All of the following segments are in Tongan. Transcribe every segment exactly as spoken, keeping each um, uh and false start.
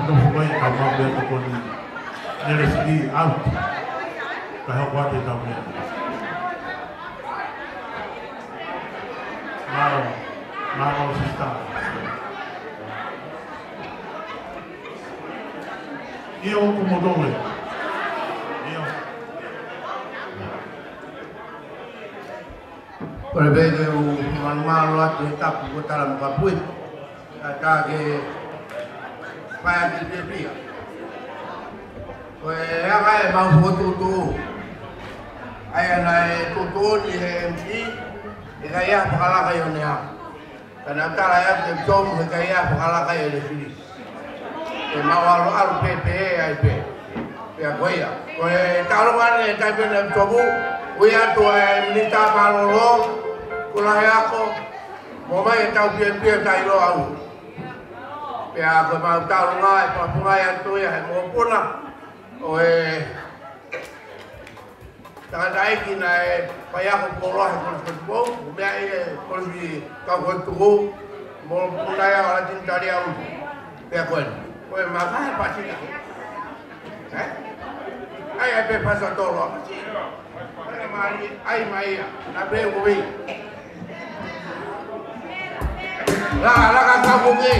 Nofo mai ka mau meʻa tokoni. Nelesi ki au. Ka hoko atu e tau meʻa. Mālō, mālō sister. ʻIo, kuo mou tō e. ʻIo. Ko e pehē ke u manumalo atu he tapu ko Talamukapui. Ka ta ke fai atu pē pia. Ko e anga ʻemau fokotuʻutuʻu. ʻA ia naʻe tuʻutuʻuni he M C, ʻikai ha fakalaka ʻi ʻOneau. Ka naʻa ku tala atu ki he ʻEpitomu he ʻikai ha fakalaka ʻi ʻElesili. Ke mau ʻalu ʻalu pē pē ai pē. Pea ko ia. Ko e taʻalo ngane e tai pē naʻe ʻEpitomu. Ui atu e Minita Mālōlō. Kula he ako. Mo mai e tau pia pia tai lo au. Pea ko e mau taʻalo ngā e papunga atu ia he mokopuna. ʻO e tangataʻeiki naʻe faiako koloa he Kolisi Kotipou, ko e meʻa ʻi he Kolisi Kau Kau Tuku, mokopuna ia ʻo Latini Talia ʻUlu. Pea ko eni, ko e maka he pasina. ʻE? ʻAi, ʻai pē pasa tolo. ʻAi mai ia, na pē ʻoku vei. La, la, ka ka kuki.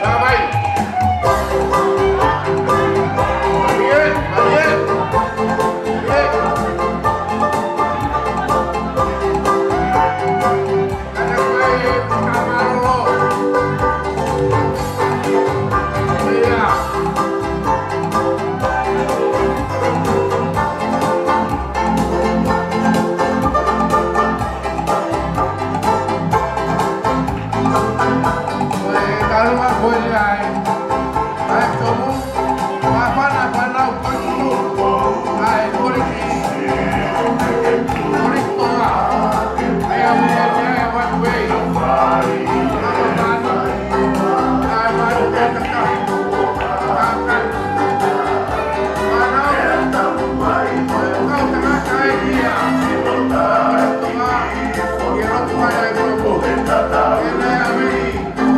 La, mai.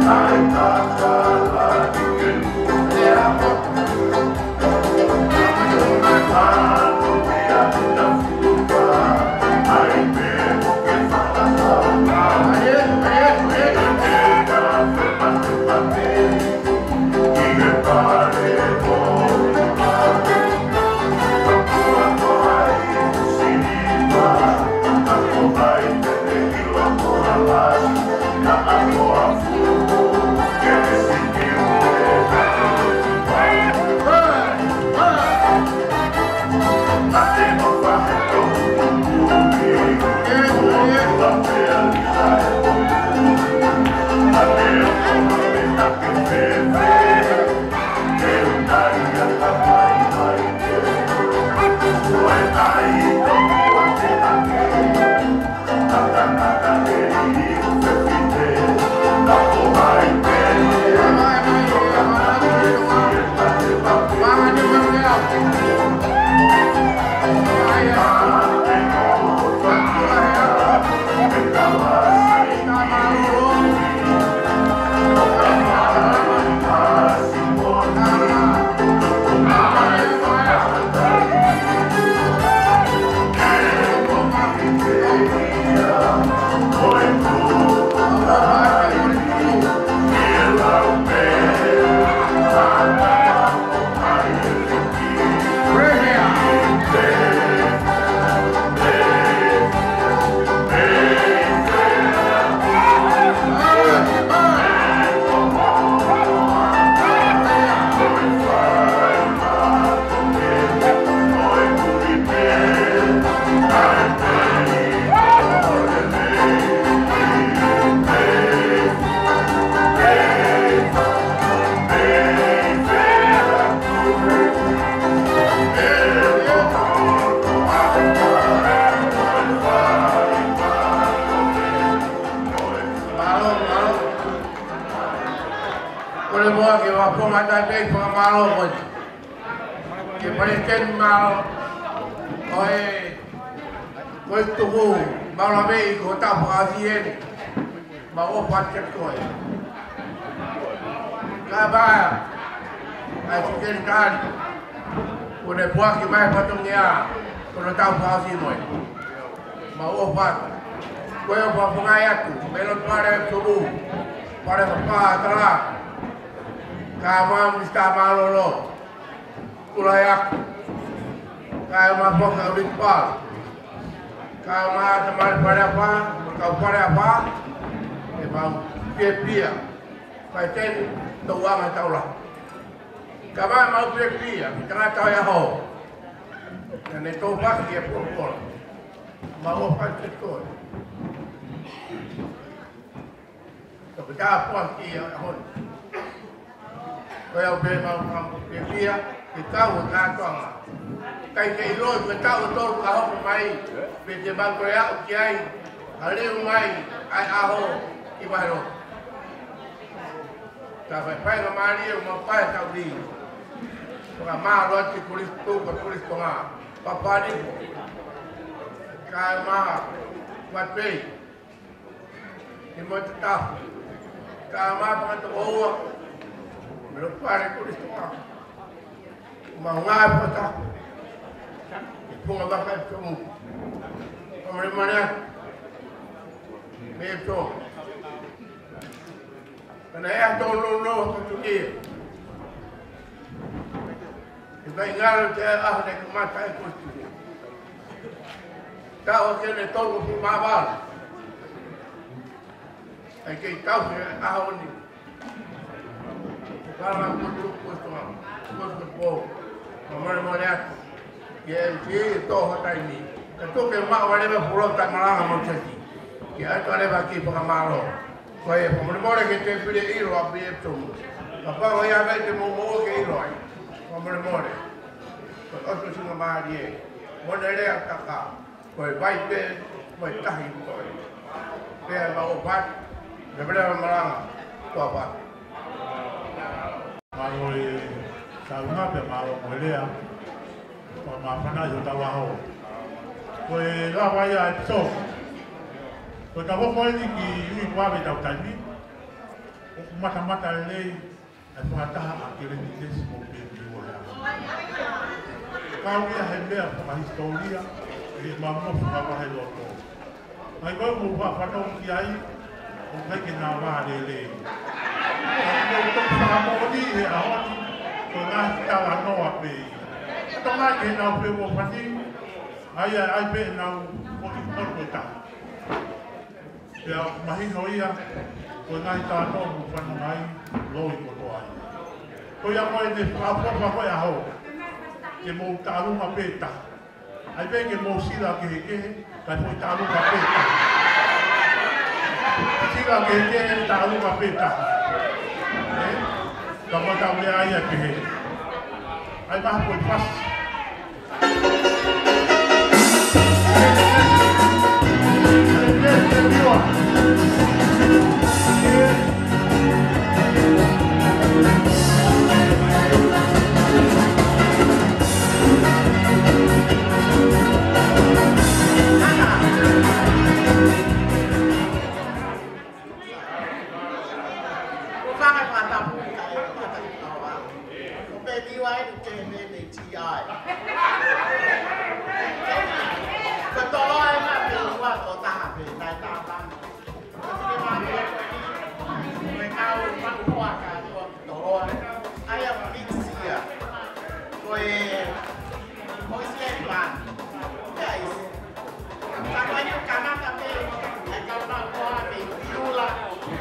Mai, mai, mai. Mālō, mālō. Kole muʻa ke u fakafofonga atu pē e fakamālō ko eni ki he Palesiteni Mālōlō ʻo e Kolisi Tuku, mau lave ʻi ko ta fakaʻasi eni. Mau ʻofa atu kiate koe. Ka paea. ʻa e Sekelitali, kuo ne puaki mai e fatongia, ko hono tau fakaʻosi mo e. Mau ʻofa atu. Ko e ʻofa ʻoku ʻomai atu, mei loto Pale Tumu, Pale Papatala, kae ʻumaʻā Minisitā Mālōlō, Tulaʻeake, kae ʻumaʻā foki ʻa Ulitipala, kae ʻumaʻā Tamale Faleʻafa, mo e kau Faleʻafa, ʻe mau fiefia, kae teni, tau anga taula. Ka ʻoku mau fiefia, ki he tangata ʻo e ʻaho. Naʻa ne tō paki e polokola. Mau ʻofa atu ki he ʻOtua. Ka ko e tāpuaki ia ʻo e ʻaho ni. Ko ia ʻoku pehē mau mau fiefia, ke kau e kātoanga. ʻIkai ke ʻilo, ko e taʻu ʻe tolu ka hoko mai, pe te mau toe aʻu ki ai, ʻa e liliu mai ʻa e ʻaho ʻi Vahelotu. Ka ko e faingamālie ʻoku mau fai ʻa e taʻu. Fakamālō atu ki Kolisi Tuʻi, Kolisi Tonga, Papalipo, kae ʻumaʻā Matapei, ki Motu Tapu, kae ʻumaʻā Fanga Tokoua, mei loto Pale Kolisi Tonga. Mau ngāue fakataha, ki he Funga Vaka ʻi Tumu. Fakamolemole atu, mei Tumu. Ka naʻe ʻi ai e tōnounou ʻa e Kolisi Tuʻi. ʻI he faingalo te a ne kamata e Kolisi Tuʻi. Taʻu ʻe tolungofulu mā valu. ʻIkai ke tau he ʻaho ni. Fala kutu kutu ma. Kutu kutu. Fakamolemole atu. Ke M C ʻe tō ho taimi. Ka tuku ke maʻu ʻa e leva fulo tamalanga mo teti. Ke ʻatu ʻa e leva ki he fakamālō. Ko ia, fakamolemole ke te pile ʻilo ʻa P F Tumu. Kapau ʻe ʻi ai ha meʻa te mou maʻu ke ʻilo ai. Fakamolemole. Ko e ʻosi ʻo e singa mālie. Mo e lea taka. Ko e vai pē, mo e tahi ko ē. Pea mau ʻofa atu, leveleva malanga, toa ʻofa atu. Mālō e taunga pea mālō mo e lea, ʻoku māfana ʻi hotau ʻaho. Ko e lava ia e pito. Ko e tau hoko eni ki ui kuave tau taimi. ʻOku matamata lelei, ʻa e fakataha ʻa Kelenitesi mo Pēpiua he ʻaho. Kau ia he meʻa fakahisitōlia, ʻi he mau nofo fakavaheloto. Mai ko e mou fafanongo ki ai, ʻoku ʻikai ke na vā lelei. Ka mou toki fakamoʻoni he ʻaho ni, ko e ngaahi talanoa pē ia. Tō mai ke nau pē mo fani, ʻa ia ʻai pē nau ʻoki kolo ko e taha. Pea mahino ia, ko e ngaahi talanoa mou fanongo ai, loi kotoa ia. Ko ia ko e ne fakaʻofoʻofa ko e ʻaho, ke mou tālunga pē taha. ʻAi pē ke mou sila kehekehe, kae foʻi tālunga pē taha. Sila kehekehe, tālunga pē taha. Ē? Ka mou tau lea ai ʻa kehe. ʻAi maha foʻi fasi. Ko fanga fakatapu ka e fakatapu kau a. Ko Pēpiua e te mei T I. Ko Toloa e ma Pēpiua ko taha pē, naʻe tāpani. Ko Toloa e ma Pēpiua, ko e kau maku hoa ka ko Toloa. ʻAi a mixia. Ko e, ko e sia i pan. Guys. Ka ko e kamata pē, ʻa e kau maku hoa mei Piula,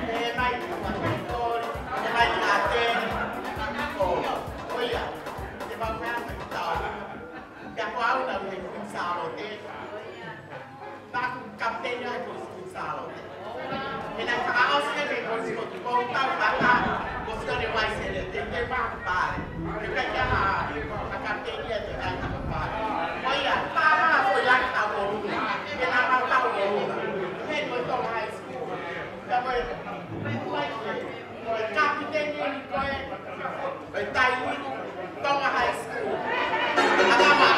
ʻe mai ki Fakatori, ʻe mai ki Ateni. ʻO, ʻo ia, te mau mea mai tau. Pea ko au naʻa ku ʻi Kuini Sālote. Naʻa ku kapiteni ʻa e Kolisi Kuini Sālote. He naʻe fakaʻosi ʻe he Kolisi ko Tupou tau pata, ko Sione Uaisele, te te maku pale. He kai ka ha, ka kapiteni ʻa e te kai ka pale. Ko ia, tā mā ko ia ka ʻolunga. He naʻa mau ka ʻolunga. He ko e Tonga High School. Ka ko e, ko e kapiteni ʻeni ko e, ko e taimi Tonga High School. Anama.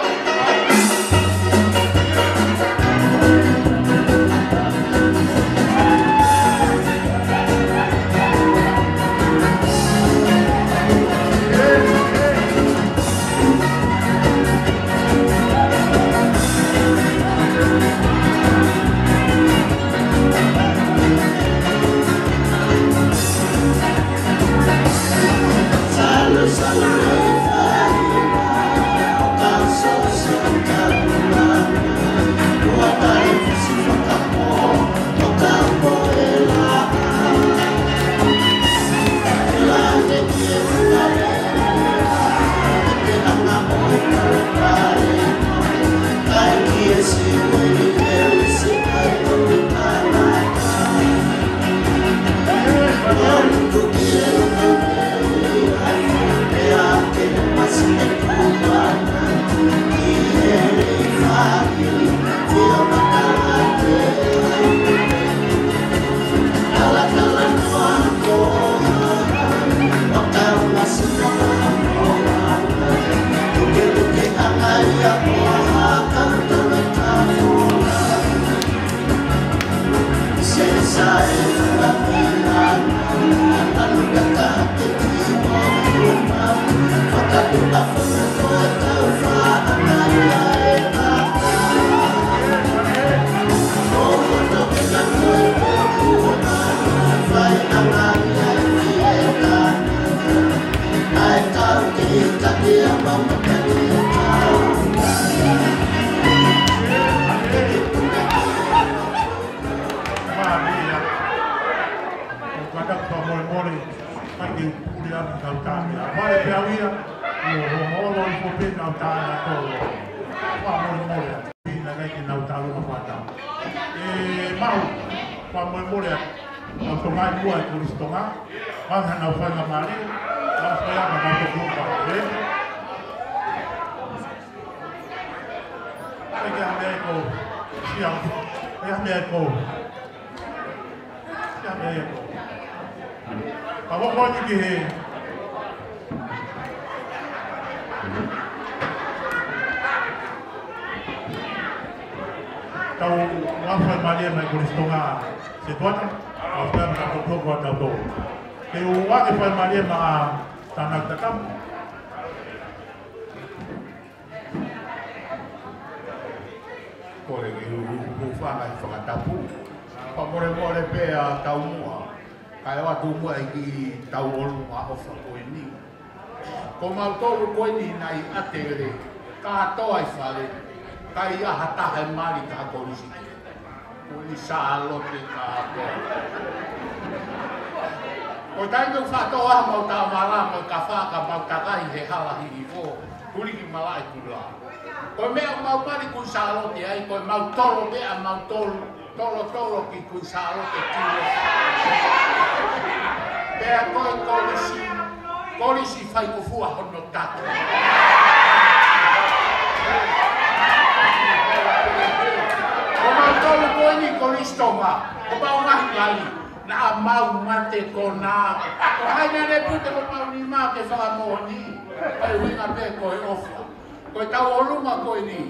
Mālie. ʻOku ou kata fakamolemole, ʻikai ke u puli ʻa e kau tāne. ʻA vale pē au ia, ʻo, ʻo, ʻo, ʻo, ʻo, ʻo, pē kau tāne ʻa tolo. Fakamolemole, pina kai ke nau talo ma fata. ʻE, mau, fakamolemole, ʻa, ʻa Tonga i mua e Kolisi Tonga, manga nau fai ngā mālie, nau fai ʻa nau tō kupa, ē? ʻIkai ke ʻi ai ha meʻa ʻe kō, sia, ʻikai ha meʻa ʻe kō. Ka ko eni ki he tau ʻofa mālie mai Kolisi Tonga Setuata, ʻofa mālie mai tau tō kupa ʻa tautolu. Ke u ʻoange fai mālie mai ʻa Tānaki Takamu. Kole ke u, u, u fanga i fakatapu. Fakamolemole pē ʻa taumuʻa. Kae ʻoatu muʻa ʻi he tau ʻolunga ʻofa ko eni. Ko mautolu ko eni naʻe ʻi ʻAtele, kātoa ʻi fale, ʻikai ha taha ʻe mali ka ko Kolisi. Ko eni Sālote kātoa. Ko e taimi ʻoku faʻa tō ai homau taʻovala mo e kafā ka mau takai he hala Hihifo, huli ki malaʻe kula. Ko e meʻa ʻoku mau mali Kuini Sālote ai, ko ʻemau tolo meʻa mautolu, tolotolo ki Kuini Sālote kilo. Pea ko e Kolisi, Kolisi faikufua hono taki. Ko mautolu ko eni Kolisi Tonga, ko mau ngaahi ngali, naʻa mau mate konā. Ko hai naʻa ne pute homau nima ke fakamoʻoni, ʻa e ʻuhinga pē ko e ʻofa. Ko e tau ʻolunga ko eni,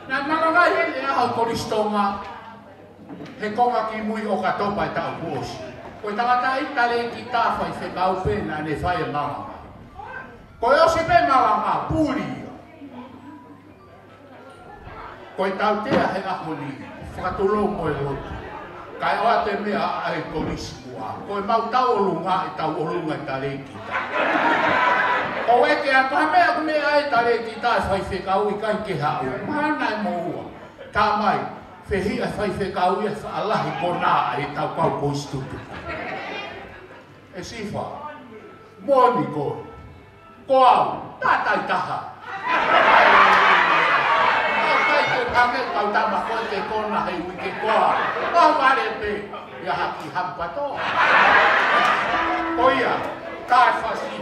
naʻe malangaʻi ʻe he ʻaho Kolisi Tonga, he konga kimui ʻOkatopa e taʻu kuo ʻosi. Ko e tangataʻeiki talēkita faifekau pē naʻa ne fai e malanga. Ko e ʻosi pē malanga, puli ia. Ko e tautea he ʻaho ni, fakatulou mo e lotu. Kae ʻoatu e meʻa ʻa e Kolisi muʻa. Ko ʻemau tau ʻolunga, e tau ʻolunga e talēkita. ʻOku ʻeke atu ha meʻa, ko e meʻa ʻa e talēkita, faifekau ʻikai ke haʻu. Mahalo naʻe moʻua. Talamai, fehiʻa faifekau ia faʻa lahi konā ʻa e tau kau Kolisi tutu. ʻE Sifa, moʻoni koe. Ko au, tātai taha. Au kai ke kange kau tama ko e ke kona he uike koa. Mau vale pē, ia haki hampato. Ko ia, Taifasi.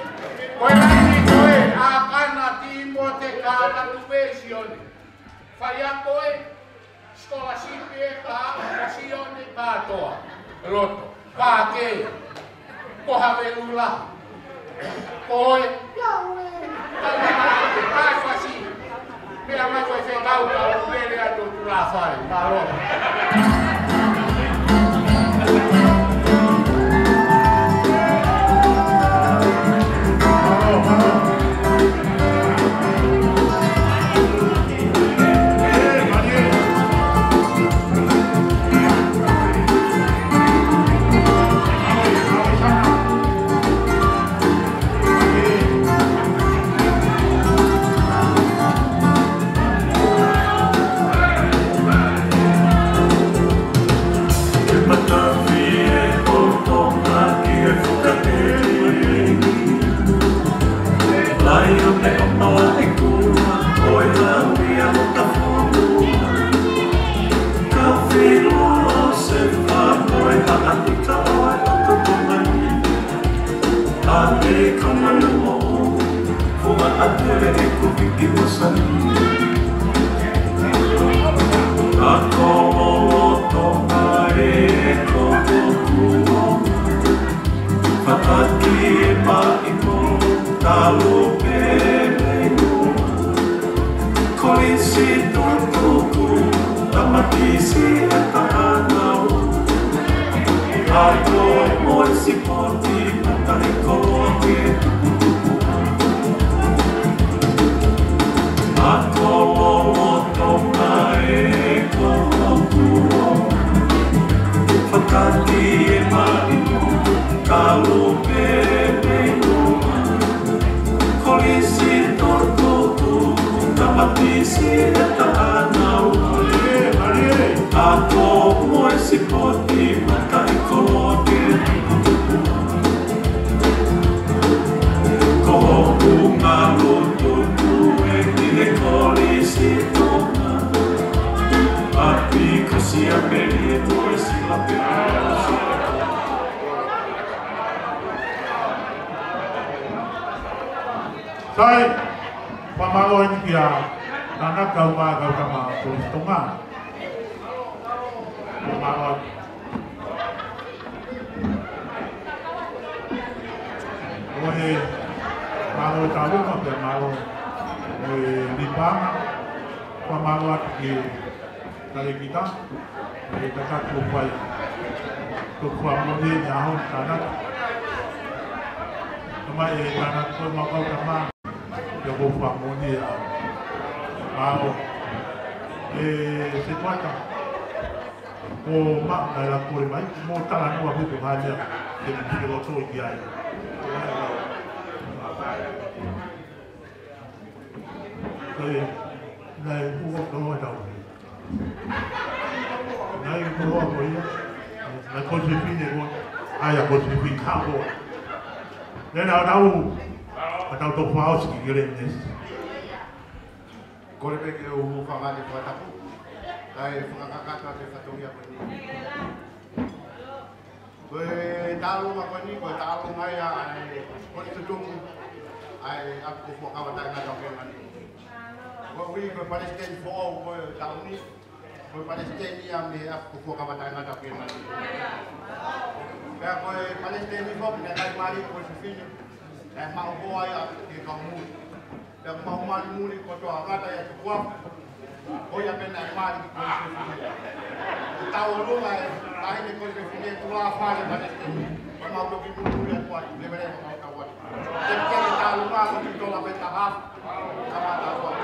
Ko e laini ko ē, ʻa Kana Timote Kānatu pē Sione. Fai ako ē, scholarship ē ka, Sione kātoa. Loto. Pāke. Ko Havelu la. Ko e. Ia ue. Taifasi. Meʻa mai ko e fekau ka u lele atu tulafai. Mālō. Kolisi tutuku, tamatisi e taha nau. Ako mo e sipoti, mataʻi koloa ke tukutuku. Sai, fakamālō eni kia Tānaki kae ʻumaʻā e kau tama Kolisi Tonga. Fakamālō atu. Ko e mālō e tauluma pea mālō e lipanga. Fakamālō atu ki he talēkita, e kaka kuo fai. Kuo fakamoʻoni eni he ʻaho ni Tānaki. Tama e Tānaki ko e mau kau tama. Pea kuo fakamoʻoni ʻa. Mālō. E se kuata. Ko ma na la kore mai, mo talanoa pē ko e hā e meʻa ke, ke loto ki ai. Ko ia, naʻe ʻuho kau ʻa tau. Naʻe ʻuho ko ia. Naʻe ko e fefine ko. ʻAi ʻa ko e fefine ka ko. Naʻe na tau. ʻA tau toki fakaʻosi ki Kelenesi. Kole pē ke u hūfanga he fakatapu. Kae fakakakato atu e fatongia ko eni. Ko e tauluma ko eni, ko e tauluma ia ʻa e, ko e tutuku ʻa e ʻapi ko e Fuakava Taʻengata ʻo Kelenesi. Ko e ui ko e palesiteni foʻou ko e taʻu ni, ko e palesiteni ia mei he ʻapi ko e Fuakava Taʻengata ʻo Kelenesi. Pea ko e palesiteni foki naʻe ʻikai mali ko e fefine, naʻe maʻu hoa ia ke kau muli. Pea mau mali muli kotoa ngata ia Tukuafu. Ko ia pē naʻe mali ko e fefine. Tau ʻolunga e, ʻa ʻene ko e fefine tuʻa fale palesiteni. Ko mau toki muli muli atu ai, leveleva mau tau atu. Te ke tauluma ko ki tola pē taha. Tama tau atu.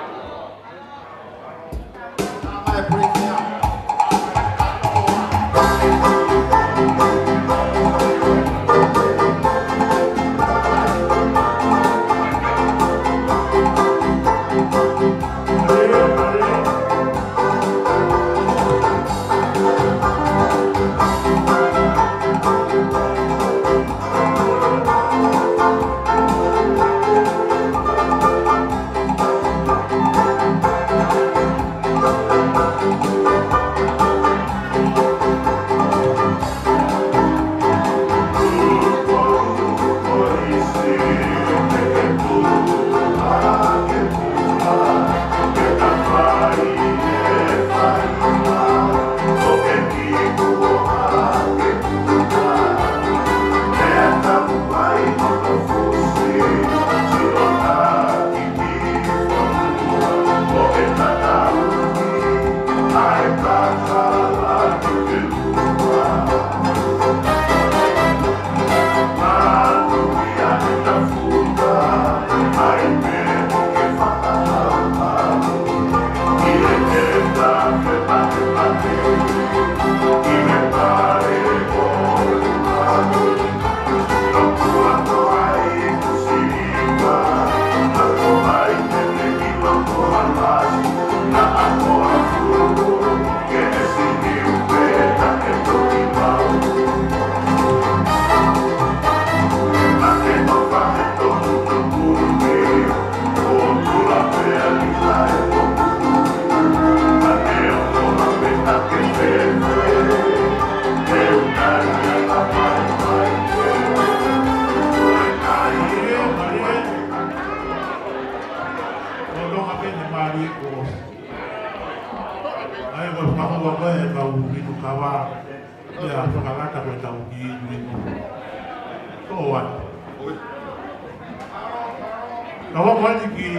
Ko e longa pē ne mali ko. ʻAi, ko e fakahoa ko e kau Vitu Kava. Ia, fakalata ko e tau ki Vitu. Ko atu. Kava ko eni ki